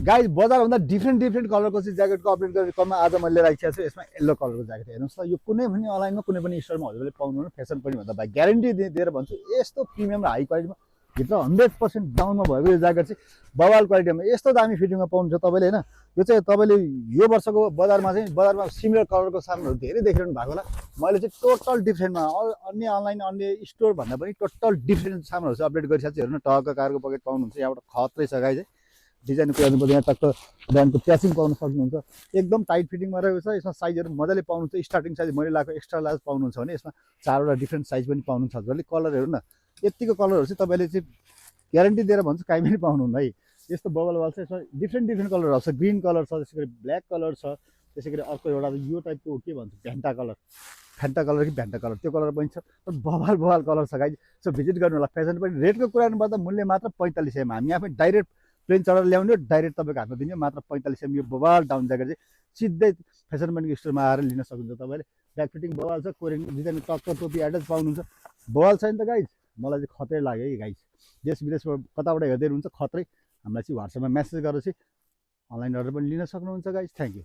Guys बजारभन्दा different कलरको चाहिँ ज्याकेटको अपडेट गर्ने क्रममा आज मैले लिएर आइसकेको छु। यसमा येल्लो कलरको ज्याकेट हेर्नुहोस् त, यो कुनै पनि अनलाइनमा कुनै पनि स्टोरमा हजुरले पाउनुहुन्न। फेसन पनि भन्दा भाइ ग्यारेन्टी दिएर भन्छु, यस्तो प्रिमियम र हाई क्वालिटीमा भित्र 100% डाउनमा भएको यो ज्याकेट चाहिँ बवाल क्वालिटीमा यस्तो दामी फिटिङमा पाउनुहुन्छ तपाईँले होइन। यो चाहिँ तपाईँले यो वर्षको बजारमा सिमिलर कलरको सामानहरू धेरै देखिरहनु भएको होला। मैले चाहिँ टोटल डिफ्रेन्टमा अन्य अनलाइन अन्य स्टोर भन्दा पनि टोटल डिफ्रेन्ट सामानहरू चाहिँ अपडेट गरिसकेको छु। हेर्नु टक्क कारको पकेट पाउनुहुन्छ, यहाँबाट खत्रै छ गाइज है। डिजाइनको हेर्नुपर्छ, यहाँ टक्क ब्रान्डको प्याचिङ पाउन सक्नुहुन्छ। एकदम टाइट फिटिङमा रहेको छ। यसमा साइजहरू मजाले पाउनुहुन्छ। स्टार्टिङ साइज मैले लगाएको एक्स्ट्रा लार्ज पाउनुहुन्छ भने यसमा 4वटा डिफ्रेन्ट साइज पनि पाउनुहुन्छ हजुरले। कलर हेर्नु न, यतिको कलरहरू चाहिँ तपाईँले चाहिँ ग्यारेन्टी दिएर भन्छु काहीँ पनि पाउनुहुन्न है। यस्तो बबल वाल चाहिँ यसमा डिफ्रेन्ट कलरहरू छ। ग्रिन कलर छ, त्यसै गरी ब्ल्याक कलर छ, त्यसै गरी अर्को एउटा यो टाइपको के भन्छ भ्यान्टा कलर कि भ्यान्टा कलर, त्यो कलर पनि छ। बवाल कलर छ गाइज। सो भिजिट गर्नु होला। फेसन पनि रेटको कुरा गर्नुपर्दा मूल्य मात्र 45 एम। हामी आफै डाइरेक्ट प्लेन चढेर ल्याउने, डाइरेक्ट तपाईँको हातमा दिने, मात्र 45 एम। यो बवाल डाउन ज्याकेट चाहिँ सिधै फेसन पनि स्टोरमा आएर लिन सक्नुहुन्छ तपाईँले। ब्याक फिटिङ बवाल छ, कोरियन डिजाइन टक्क टोपी एड्रेस पाउनुहुन्छ। बवाल छ नि त गाइज, मलाई चाहिँ खतरै लाग्यो है गाइज। देश विदेशबाट कताबाट हेर्दै हुनुहुन्छ खतरै, हामीलाई चाहिँ व्हाट्सएपमा मेसेज गरेर चाहिँ अनलाइन अर्डर पनि लिन सक्नुहुन्छ गाइज। Thank you.